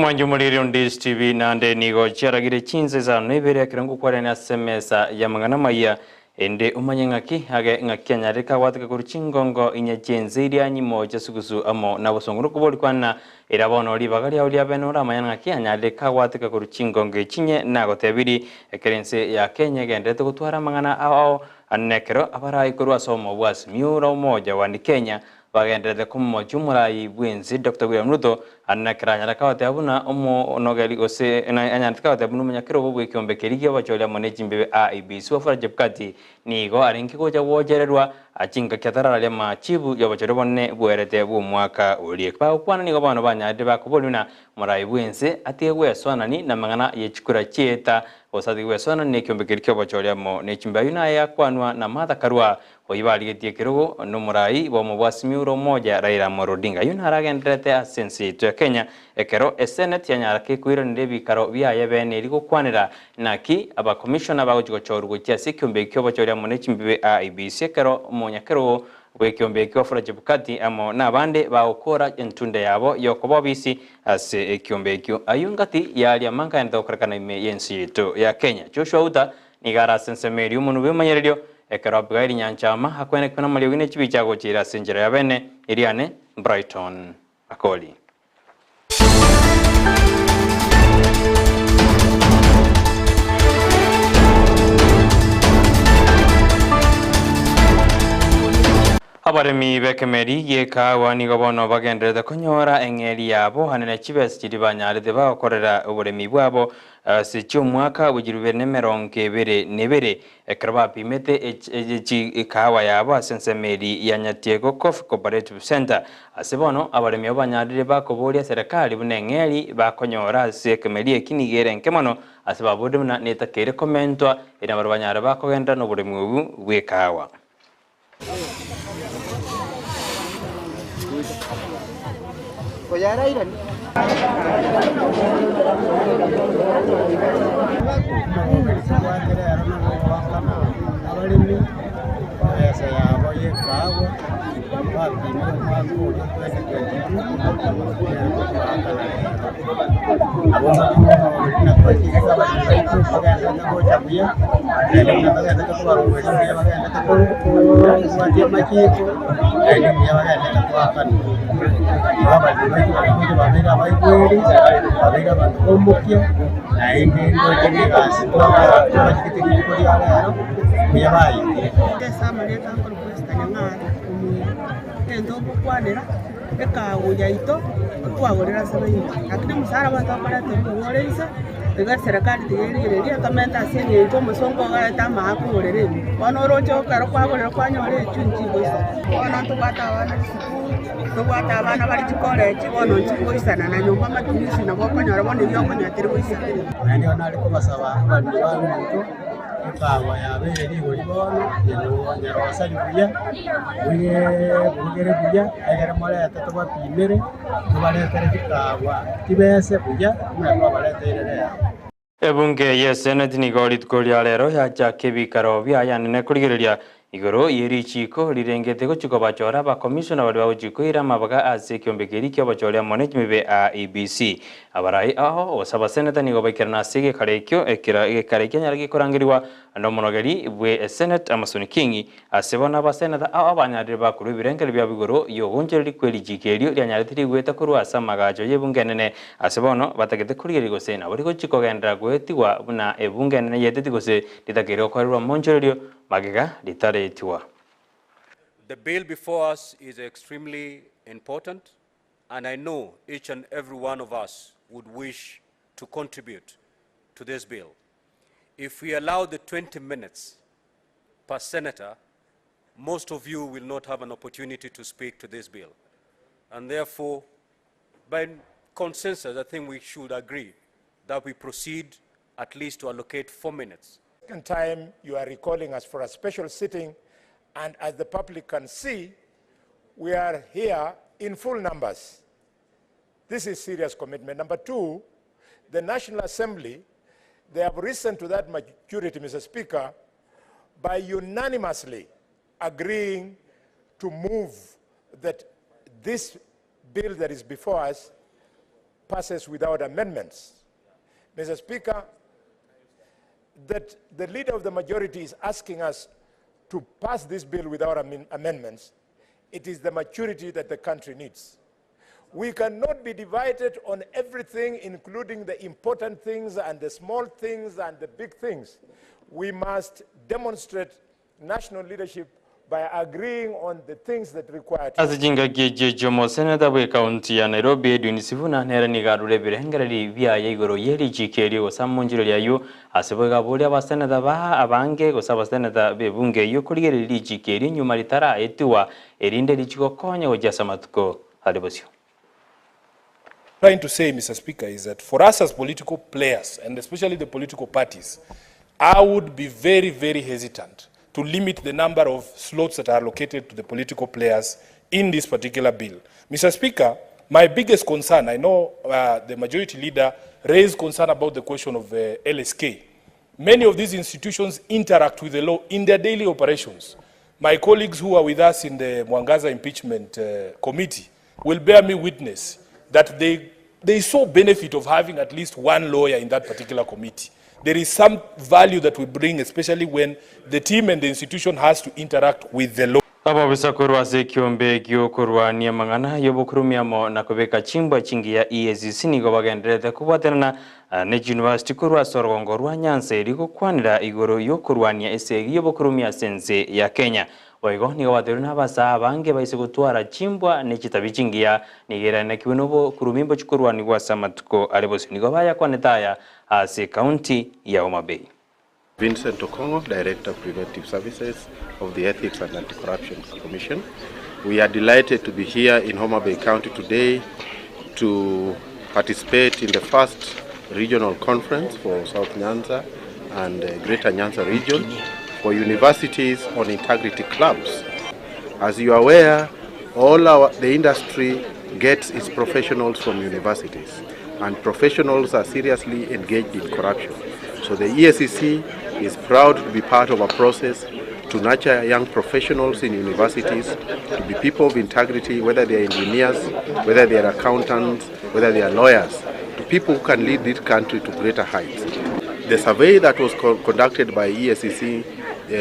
Omwancho omoriri on DSTV naende nigo chiaragire chinsa isano na ibere ekero ngokwarania ase emesa y'amang'ana amaya, ende omanye ng'aki age ng'aki anyarire kagwateka korwa chingongo inye chi'ense iria nyimo chia sugusu amo nabosongo nokobori kwana Ira bono ribaga riao ria bene oramanye ng'aki anyarire kagwateka korwa chingongo echi inye nagotebiri, ekero ense ya Kenya egendererete gotwara amang'ana ao ao nekero abarai korwa ase omobo bwa Azimio la Umoja One Kenya bagendererete komomochia omorai bw'ense Doctor William Ruto ande nekero anyare kagoteba buna omonogeri gose anyarete kagoteba buna omonyakerogo bw'ekeombe keria ki'abachori amo ne chimbebe IEBC Wafula Chebukati Nigo arenge gocha gwochererwa chingaki atarararia amachibu y'obochori obonene bwerete bw'omwaka oria. Bagokwana nigo bono banyarire bakoboria buna morai bw'ense atige gwesoanani namang'ana ye chikura chi'eta, gose atige gwesoanani nekiombe keria ki'obochori amo ne chimbe. Ayio naye akwanwa na Martha Karua, oyio barigetie ekerogo nomorai bw'omobwasimi ore omoja Raila Amolo Odinga. Ayio naro agendererete ase ense yaito ya Kenya Ekero eseneti yanyara ki koiranera ebikaro biaye bene erio gokwanera naki abakomishona bagochia gochorwa gochia ase ekiombe ekio obochori amo ne chimbibe IEBC ekero omonyakerogo bw'ekiombe ekio Wafula Chebukati amo nabande bagokora entunda yabo yokoba obisi ase ekiombe ekio. Ayio ngati yaria amangaenete gokorekana ime y'ense yaito ya Kenya. Joshua Uta nigo are ase ensemo eria omonwe bw'emanyererio ekero Abigaili Nyanchama akwenekwa namariogi ne chibicha agochiira ase enchera ya bene eriane Brighton Akori. Abaremi b'ekemeri gi'ekaagwa nigo bono bagendererete konyora eng'eria yabo ane ne chibesa chiria banyarete bagokorera oboremi bwabo ase chi'omwaka bwe chirubere na emerongo ebere na ebere. Ekero bapimete ekahawa yabo ase ensemo eria ya Nyatiego Coffee Cooperative Centre, ase bono abaremi abwo banyarire bakoboria serekari buna eng'eri bakonyora ase ekemeri eki nigo ere enke mono ase baborire buna netakeire komentwa erio nabarabwo banyare bakogenderera noboremi obu bw'ekahawa. Ase amareta nkorokwa Esther Nyang'ara omwiri, egento ngokwanera, ekago yaito twagorire ase bainto, lakini omosaara abanto bakoreta obuya ore inse, iga eserekari tiga erigereria etomete ase eng'encho omosongo ogarete amaaka ogorere ime. Bono oroche ekero kwagorire kwanyora echwe nchigoisana. Bono ntobwate abana chisukuru, ntobwate abana bare chikoleji, bono nchigoisana na nyomba amatumizi nabo okonyora bono ebi okonyora teri goisana. Naende nare kobasaba abaremi baminto, ekawa yabeire rigori bono, nyerosari buya, burugere buya, egere morete tobapimere, tobaretere chikawa chibese buya, buna twabareteire rero. Ebunge y'Eseneti nigo rituko ria rero yachaka ebikaro biaye anene korigereria igoro ye richiiko rirengete gochia kobachora abakomishona baria bagochia koira amabaga ase ekiombe keria ki'obochori amo ne chimibe IEBC. Abarai ao gose abaseneta nigo baikerana ase egekaro ekio ekero egekaro ekianyare gekorangerigwa nomonogeri bwe Eseneti Amason Kingi Ase bono abaseneta ao abanyarire bakorua ebirengererio biabo igoro y'ogoonchoreria kwe richiiko erio rianyarete rigweta korwa ase amagacho y'ebunga enene. Ase bono batagete korigereria gose nabo rigochia kogenderera goetigwa buna ebunga enene yeteti gose ritakeire gokorerwa omoonchorerio magega ritaretigwa. The bill before us is extremely important and I know each and every one of us would wish to contribute to this bill. If we allow the 20 minutes per senator, most of you will not have an opportunity to speak to this bill. And therefore, by consensus, I think we should agree that we proceed at least to allocate 4 minutes. Second time you are recalling us for a special sitting, and as the public can see, we are here in full numbers. This is serious commitment. Number two, the National Assembly, they have risen to that maturity, Mr. Speaker, by unanimously agreeing to move that this bill that is before us passes without amendments. Mr. Speaker, that the leader of the majority is asking us to pass this bill without amendments, it is the maturity that the country needs. We cannot be divided on everything, including the important things and the small things and the big things. We must demonstrate national leadership by agreeing on the things that require Ase chingaki echio chi'omoseneta bw'ekaunti ya Nairobi Edwin Sifuna nere nigo arure ebirengererio biaye igoro ye richiiko erio gose amonchire riayio ase boigo aboria abaseneta ba abange gose abaseneta b'ebunge eyio korigereria richiiko erio nyuma ritaraetigwa erinde richie gokonya gochia ase amatuko are bosio. Trying to say, Mr. Speaker, is that for us as political players, and especially the political parties, I would be very, very hesitant to limit the number of slots that are allocated to the political players in this particular bill. Mr. Speaker, my biggest concern, I know uh, the majority leader raised concern about the question of uh, LSK. Many of these institutions interact with the law in their daily operations. My colleagues who are with us in the Mwangaza impeachment uh, committee will bear me witness that they, they saw benefit of having at least one lawyer in that particular committee. There is some value that we bring, especially when the team and the institution has to interact with the law. Ababisa korwa ase ekiombe gi'okorwania amang'ana y'obokurumi amo na kobeka chimbwa chingiya EACC nigo bagendererete kobwatanana ne chiuniversity korwa ase orogongo rwa Nyanza erio gokwanera igoro y'okorwania esegi y'obokurumi ase ense ya Kenya. Boigo nigo batebirie nabasaa abange baise gotwara chimbwa ne chitabi chingiya nigo eranekiwe nobokurumi mbochie korwanigwa ase amatuko are bosio. Nigo bayakwanete aya ase ekaunti ya Homa Bay. Vincent Okongo, Director of Preventive Services of the Ethics and Anti-Corruption Commission. We are delighted to be here in Homa Bay County today to participate in the first regional conference for South Nyanza and uh, Greater Nyanza region for universities on integrity clubs. As you are aware, all our, the industry gets its professionals from universities, and professionals are seriously engaged in corruption. So the EACC is proud to be part of a process to nurture young professionals in universities, to be people of integrity, whether they are engineers, whether they are accountants, whether they are lawyers, to people who can lead this country to greater heights. The survey that was co conducted by EACC uh,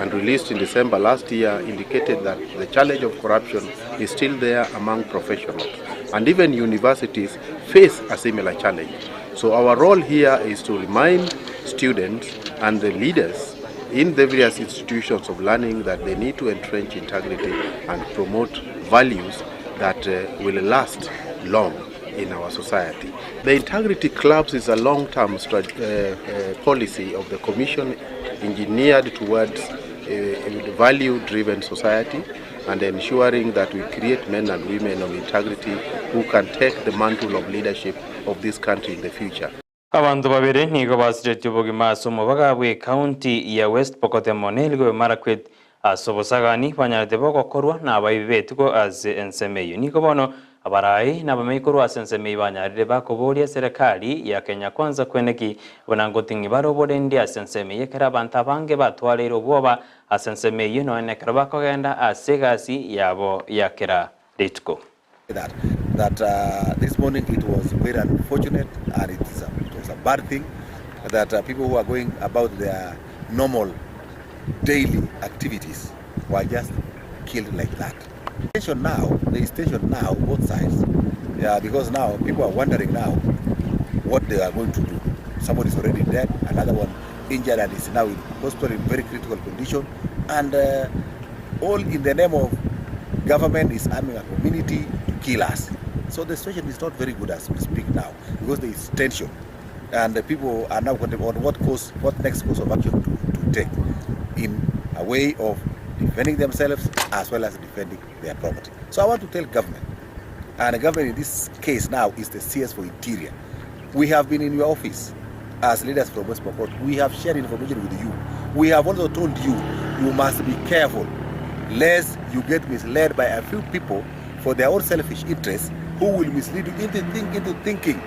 and released in December last year indicated that the challenge of corruption is still there among professionals. And even universities face a similar challenge. So our role here is to remind students and the leaders in the various institutions of learning that they need to entrench integrity and promote values that uh, will last long in our society. The integrity clubs is a long-term uh, uh, policy of the commission engineered towards a value-driven society and ensuring that we create men and women of integrity who can take the mantle of leadership of this country in the future. Abanto babere nigo basiretie obogima ase omobaga bw'ecounty ya West Pokot amo na Elgeyo Marakwet ase obosagani banyarete bogokorwa nabaibi b'etugo ase ensemo eyio. Nigo bono abarai na abamenyi korwa ase ensemo eyio banyarire bakoboria eserekari ya Kenya Kwanza kweneki buna ngoting'i bare oborendi ase ensemo eyio ekero abanto abange batwareire obwoba ase ensemo eyio nonya nekero bakogenda ase egasi yabo ya kera rituko. That that uh, this morning it was very unfortunate and it, is a, it was a bad thing that uh, people who are going about their normal daily activities were just killed like that. Tension now, there is tension now, both sides, yeah, because now people are wondering now what they are going to do. Somebody is already dead, another one injured and is now in hospital in very critical condition, and uh, all in the name of government is arming a community to kill us. So the situation is not very good as we speak now because there is tension and the people are now on what course, what next course of action to, to take in a way of defending themselves as well as defending their property. So I want to tell government, and the government in this case now is the CS for Interior. We have been in your office as leaders from West Pokot. We have shared information with you. We have also told you you must be careful lest you get misled by a few people for their own selfish interests who will mislead you into, think, into thinking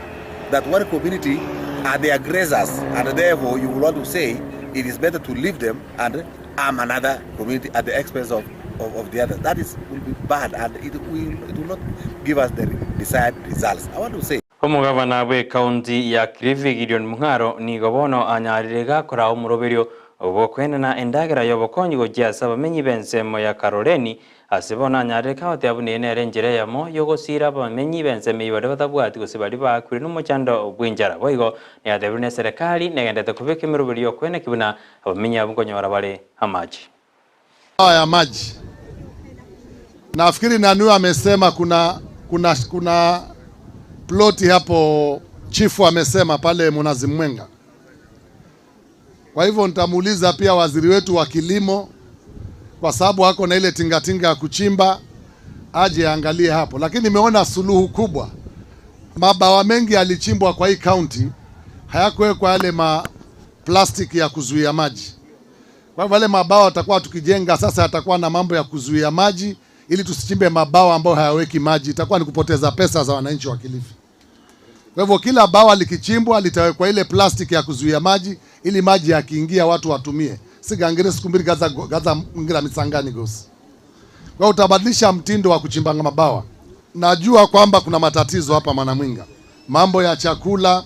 that one community are the aggressors and therefore you will want to say it is better to leave them and arm another community at the expense of, of, of the other. That is will be bad and it will, it will not give us the desired results. I want to say. Omogavana bw'ekaunti ya Kilifi Gideon Mung'aro nigo bono anyarire gakora omoroberio bw'okoenana endagera y'obokonyi gochia ase abamenyi b'ensemo ya Kaloleni ase bono anyarire kagoteba buna eye nere enchera eyemo y'ogosiira abamenyi b'ensemo eyio baria batabwati gose baria baakure nomochando bw'enchara. Boigo nigo buna eserekari negenderete kobeka emeroberio y'okoeneki buna abamenyi abwo nkonyora bare amache. ya maji. Nafikiri nani amesema kuna, kuna, kuna ploti hapo chifu amesema pale Munazi Mwenga. Kwa hivyo nitamuuliza pia waziri wetu wa kilimo, kwa sababu ako na ile tingatinga ya kuchimba, aje aangalie hapo. Lakini nimeona suluhu kubwa, mabawa mengi yalichimbwa kwa hii kaunti hayakuwekwa yale ma plastiki ya kuzuia maji. Kwa hivyo yale mabawa tutakuwa tukijenga sasa yatakuwa na mambo ya kuzuia maji ili tusichimbe mabawa ambayo hayaweki maji, itakuwa ni kupoteza pesa za wananchi wa Kilifi. Kwa hivyo kila bawa likichimbwa litawekwa ile plastiki ya kuzuia maji ili maji yakiingia watu watumie. Sigangire siku mbili gaza, gaza ngira misangani gosi. Kwa hiyo utabadilisha mtindo wa kuchimba mabawa. Najua kwamba kuna matatizo hapa Mwanamwinga, mambo ya chakula,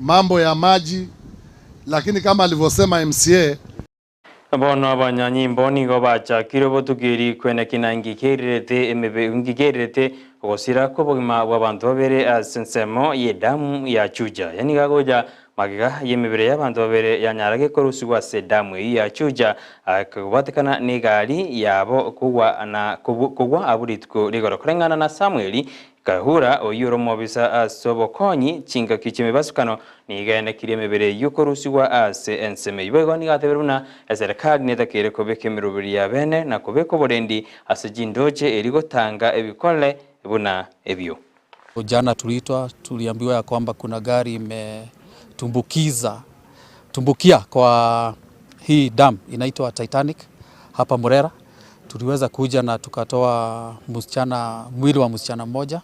mambo ya maji, lakini kama alivyosema MCA Bono abanyanyimbo nigo bachakire obotuki kweneki ngikererete emebe ngikererete ogosira kw'obogima bw'abanto babere ase ensemo y'edamu ya Chuja. Yani gagoja magega y'emebere y'abanto babere yanyarage korusigwa ase edamu eyio ya Chuja kobatekana n'egari yabo kogwa na kogwa abwo rituko rigoro koreng'ana na Samuel Kahura oyio ore omobisa ase obokonyi chingaki chi'emebasukano nigo enekirie emebere eyio korusigwa ase ensemo eyio. Boigo nigo atebire buna eserekari netakeire kobeka emeroberi ya bene na kobeka oborendi ase chindoche eri gotanga ebikore buna ebio. Jana tuliitwa, tuliambiwa ya kwamba kuna gari imetumbukiza tumbukia kwa hii dam inaitwa Titanic hapa Murera. Tuliweza kuja na tukatoa msichana, mwili wa msichana mmoja,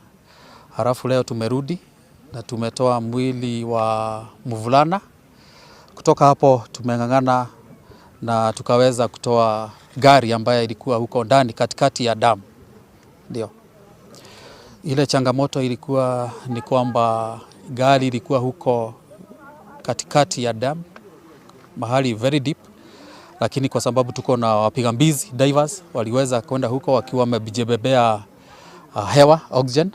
halafu leo tumerudi na tumetoa mwili wa mvulana. Kutoka hapo tumeng'ang'ana na tukaweza kutoa gari ambayo ilikuwa huko ndani katikati ya damu. Ndio ile changamoto ilikuwa ni kwamba gari ilikuwa huko katikati ya dam mahali very deep, lakini kwa sababu tuko na wapiga mbizi divers waliweza kwenda huko wakiwa wamejibebea hewa oxygen,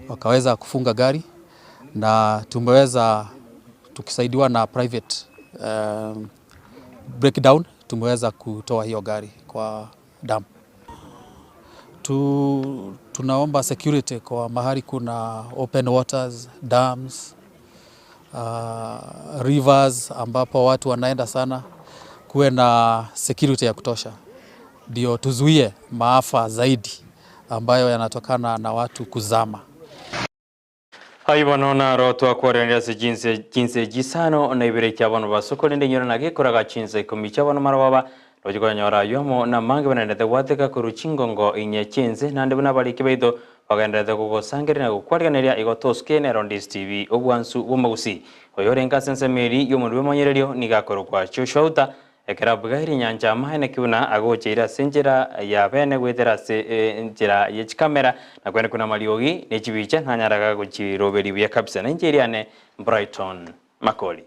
wakaweza kufunga gari na tumeweza tukisaidiwa na private breakdown tumeweza kutoa hiyo gari kwa dam. Tu, tunaomba security kwa mahali kuna open waters, dams, rivers ambapo watu wanaenda sana, kuwe na security ya kutosha, ndio tuzuie maafa zaidi ambayo yanatokana na watu kuzama. Ayio bono naro twakwaranire ase chinse chinse chisano na ibere chia bono basoko rende inyore naki ekoraga chinsa ikomi chia bono marogoba roche konyora ayio amo na amange banarete gwateka korwa chingongo inye chinse naende buna abariki baito bagenderete kogosangereria na gokwariganeria igo tosuke na Erondis TV obwansu bw'omogusii. Oyo orenge ase ensemo eri y'omonto bw'emonyererio nigo akorokwa Joshua Uta Ekero Abigaili nyancha amaene ki buna agocheire ase enchera ya bene goetera ase enchera ye chikamera na kwene kuna amariogi ne chibicha nanyaraga gochiroberia buya kabisa. Na inche eriane Brighton Makori.